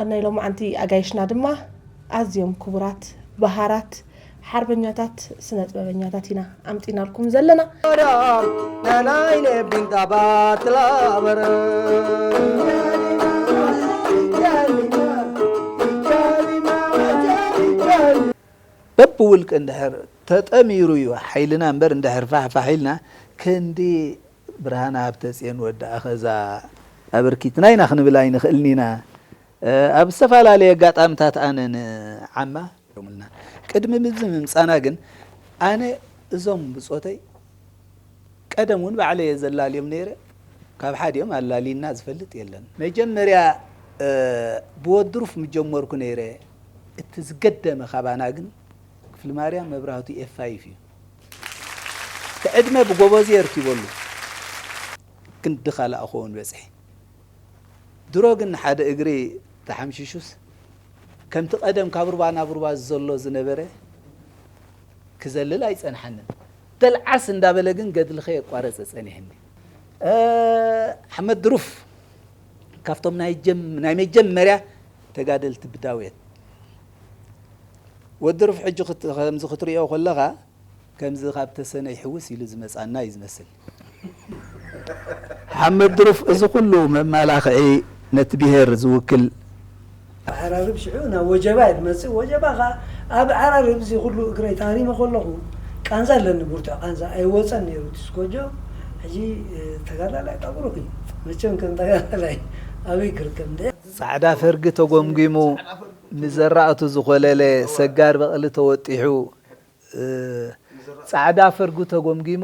ናይ ሎማዓንቲ ኣጋይሽና ድማ ኣዝዮም ክቡራት፣ በሃራት፣ ሓርበኛታት፣ ስነ ጥበበኛታት ኢና ኣምጺናልኩም ዘለና። በብውልቂ እንድሕር ተጠሚሩ እዩ ሓይልና እምበር፣ እንድሕር ፋሕፋሕ ኢልና ክንዲ ብርሃነ ሃብተጽዮን ወዲ ኣኸዛ ኣበርኪትና ኢና ክንብል ኣይንኽእልን ኢና። ኣብ ዝተፈላለየ ኣጋጣምታት ኣነ ንዓማ ሎምልና ቅድሚ ምዚ ምምጻና ግን ኣነ እዞም ብጾተይ ቀደም እውን ባዕለየ ዘላልዮም ነይረ። ካብ ሓዲኦም ኣላሊና ዝፈልጥ የለን። መጀመርያ ብወድሩፍ ምጀመርኩ ነይረ። እቲ ዝገደመ ካባና ግን ክፍሊ ማርያም መብራህቱ ኤፋይፍ እዩ። እቲ ዕድመ ብጎበዙ የርኪበሉ ክንዲ ካልኣ ክኸውን በጽሒ። ድሮ ግን ሓደ እግሪ ተሓምሽሹስ ከምቲ ቀደም ካብ ሩባ ናብ ሩባ ዘሎ ዝነበረ ክዘልል ኣይጸንሓንን። ተልዓስ እንዳበለ ግን ገድሊ ከየቋረጸ ጸኒሕኒ። ኣሕመድ ድሩፍ ካብቶም ናይ ጀም ናይ መጀመርያ ተጋደልቲ ብዳውየት ወዲ ሩፍ ሕጂ ከምዚ ክትሪኦ ከለኻ ከምዚ ካብ ተሰነይ ሕውስ ኢሉ ዝመጻና እዩ ዝመስል። ሓመድ ድሩፍ እዚ ኩሉ መማላኽዒ ነቲ ብሄር ዝውክል ዓራርብ ሽዑ ናብ ወጀባ እየ ዝመፅእ። ወጀባ ኸዓ ኣብ ዓራርብ እዚ ኩሉ እግረይ ታሪመ ከለኹ ቃንዛ ኣለኒ፣ ብርቱዕ ቃንዛ ኣይወፀን ነይሩ እቲ ስኮጆ። ሕጂ ተጋዳላይ ጠጉሩኺ መቸም ከም ተጋዳላይ ኣበይ ክርከብ እንደ ጻዕዳ ፈርጊ ተጎምጒሙ ንዘራእቱ ዝኾለለ ሰጋር በቕሊ ተወጢሑ ጻዕዳ ፈርጉ ተጎምጊሙ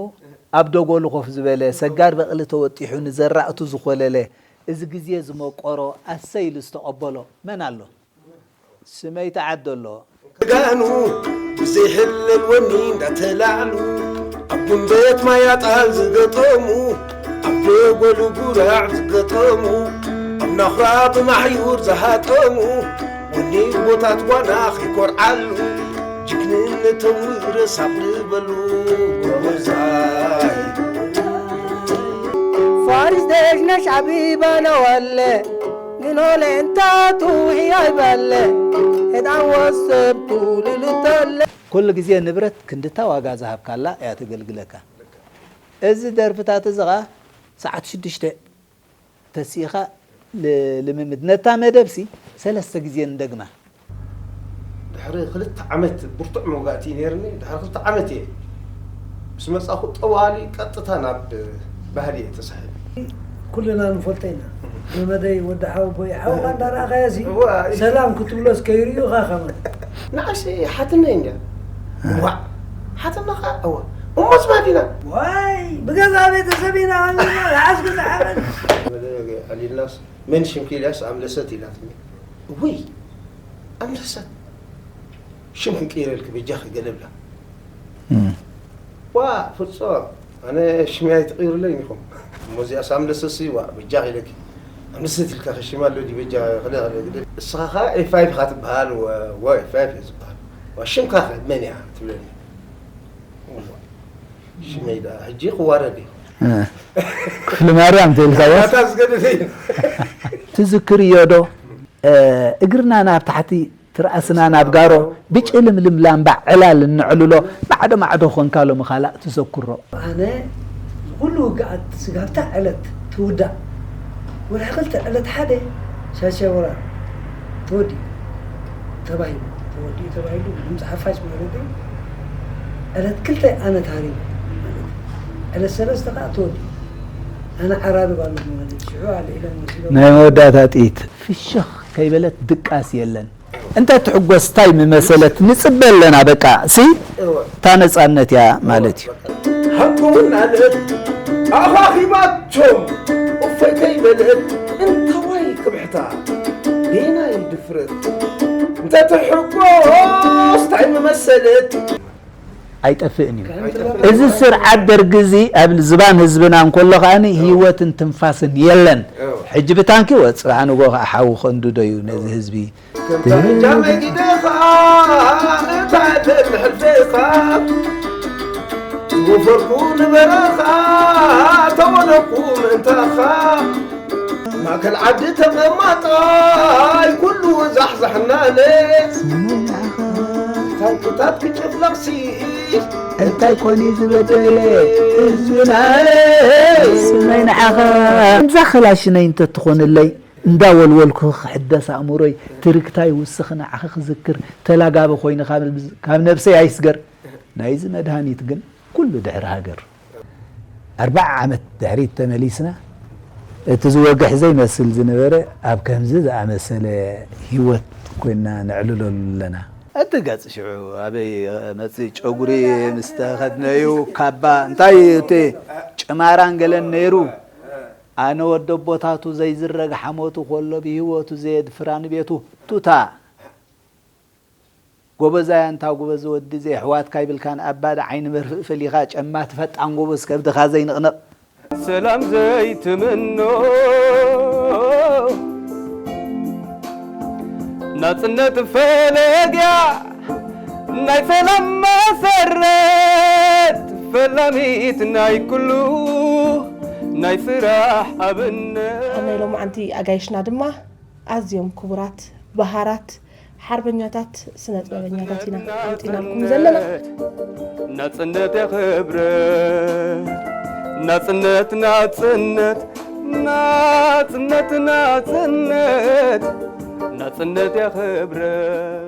ኣብ ደጎሉ ኮፍ ዝበለ ሰጋር በቕሊ ተወጢሑ ንዘራእቱ ዝኾለለ እዚ ግዜ ዝመቆሮ ኣሰይ ኢሉ ዝተቐበሎ መን ኣሎ? ስመይቲ ዓዲ ኣሎ። ጀጋኑ ብዘይሕለል ወኒ እንዳተላዕሉ ኣብ ጉንበት ማይ ኣጣል ዝገጠሙ ኣብ ደጎሉ ጉራዕ ዝገጠሙ ኣብ ናኹራ ብማሕዩር ዝሃጠሙ ወኒ ቦታት ጓና ከይኮርዓሉ ጅግንነቶም ውርስ ኣብርበሉ ጎበዛይ። ፋሪስ ደሽነሽ ዓቢባ ነዋለ ግኖ ለእንታቱ ሕያይ ባለ ህጣን ወሰብቱ ልልተለ። ኩሉ ግዜ ንብረት ክንድታ ዋጋ ዝሃብካላ እያ ተገልግለካ። እዚ ደርፍታት እዚ ኸዓ ሰዓት ሽዱሽተ ተሲእኻ ልምምድ። ነታ መደብሲ ሰለስተ ግዜ ንደግማ። ድሕሪ ክልተ ዓመት ብርቱዕ መውጋእቲ ነይርኒ። ድሕሪ ክልተ ዓመት እየ ምስ መጻኹ ጠዋሊ ቀጥታ ናብ ባህሊ እየ ተሳሒበ። ኩልና ንፈልጦ ኢና። ዘመደይ ወዲ ሓወቦይ ሓውኻ እንዳረኣኻዮሲ እዋ፣ እይ። ሰላም ክትብሎስ ከይርእዩኻ ከማን። ንዓይሲ ሓትነይ እንድያ። ዋዕ ሓትነኻ እዋ እሞ ዝባዲና። ዋይ ብገዛ ቤተሰብ ኢና ሃሊና ዝሓዝኩ ዝሓበን። መደብ ኣሊልናስ መን ሽምኪ ኢልያስ ኣምለሰት ኢላትኒ። ውይ ኣምለሰት ሽም ክንቅይረልኪ በጃኺ ገለ ብላ። ዋ ፍጹም ኣነ ሽመይ ኣይትቕይሩለይን ኢኹም። እሞ እዚኣስ ኣምለሰትሲ ዋ በጃኺ ኢለኪ። ኣምለሰት ኢልካ ሽም ኣሎ ድዩ በጃ ከለ ከለ ግደ። እስኻ ኸኣ ኤፍ ፋይቭ ኢኻ ትበሃል ወ ኤፍ ፋይቭ እየ ዝበሃል። ዋ ሽምካ ኸ መን እያ ትብለኒ። ሽመይ ደኣ ሕጂ ክዋረድ እዩ። ክፍሊ ማርያም ተልካዮስ ናታ ዝገደደ እዩ። ትዝክርዮ ዶ? እግርና ናብ ታሕቲ ትርኣስና ናብ ጋሮ ብጭልምልም ላምባ ዕላል እንዕልሎ ማዕዶ ማዕዶ ኾንካ ሎሚ ካላእ ትዘክሮ። ኣነ ኩሉ ውግኣት ስጋብታ ዕለት ትውዳእ ወርሒ ክልተ ዕለት ሓደ ሻሸወራ ተወዲኡ ተባሂሉ ተወዲኡ ተባሂሉ ድምፂ ሓፋሽ ማለት እዩ። ዕለት ክልተ ኣነ ታሪክ ማለት እዩ። ዕለት ሰለስተ ከዓ ተወዲኡ ኣነ ዓራርብ ኣለኹ ማለት እዩ። ሽዑ ኣለ ኢሎም ወሲዶም ናይ መወዳእታ ጥይት ፍሽኽ ከይበለት ድቃስ የለን። እንተ ትሕጎስ ታይ ምመሰለት ንጽበ ኣለና በቃ ሲ እታ ነጻነት እያ ማለት እዩ። ሃብቶም እናለት ኣኻኺባቶም እፎይ ከይበለት እንተዋይ ክብሕታ ቤናይ ድፍረት እንተ ትሕጎስ ታይ ምመሰለት ኣይጠፍእን እዩ። እዚ ስርዓት ደርጊ እዚ ኣብ ዝባን ህዝብና እንከሎ ከኣ ህይወትን ትንፋስን የለን። ሕጂ ብታንኪ ወጽእ፣ ንጎ ከኣ ሓዊ ከንድዶ እዩ ነዚ ህዝቢ። ከምታ እጃመይ ጊደኻ እታ ዕድል ንሕልፌኻ ዝወፈርኩ ንበረኻ ተወለድኩ ምእንታኻ ማእከል ዓዲ ተቐማጣይ ኩሉ ዛሕዛሕናለ ታንክታት ክጭፍለቕ ሲኢል እንታይ ኮን እዩ ዝበደለ ህዝብና ስመይ ንዓኻ እዛ ክላሽነይ እንተትኾንለይ እንዳወልወልኩ ክሕደስ ኣእምሮይ ትርክታይ ውስኽ ንዓኺ ክዝክር ተላጋቢ ኮይነ ካብ ነብሰይ ኣይስገር ናይዚ መድሃኒት ግን ኩሉ ድሕሪ ሃገር ኣርባዓ ዓመት ድሕሪት ተመሊስና እቲ ዝወግሕ ዘይመስል ዝነበረ ኣብ ከምዚ ዝኣመሰለ ህይወት ኮይና ነዕልለሉ ኣለና። እቲ ገጽ ሽዑ ኣበይ መጽእ ጨጉሪ ምስ ተኸድነዩ ካባ እንታይ እቲ ጭማራን ገለን ነይሩ ኣነ ወዲ ኣቦታቱ ዘይዝረግ ሓሞቱ ኮሎ ብህይወቱ ዘየድፍራ ንቤቱ ቱታ ጎበዛያ እንታ ጎበዝ ወዲ ዘየሕዋትካ ይብልካን ኣባ ደዓይኒ መርፍእ ፈሊኻ ጨማ ትፈጣን ጎበዝ ከብድኻ ዘይንቕነቕ ሰላም ዘይትምኖ ናጽነት ፈለግያ ናይ ሰላም መሰረት ፈላሚት ናይ ኩሉ ናይ ስራሕ ኣብነት ኣብ ናይ ሎማዓንቲ ኣጋይሽና ድማ ኣዝዮም ክቡራት በሃራት ሓርበኛታት ስነ ጥበበኛታት ኢና ኣምፂናልኩም ዘለና። ናጽነት የኽብረት ናጽነት ናጽነት ናጽነት ናጽነት ናጽነት የኽብረት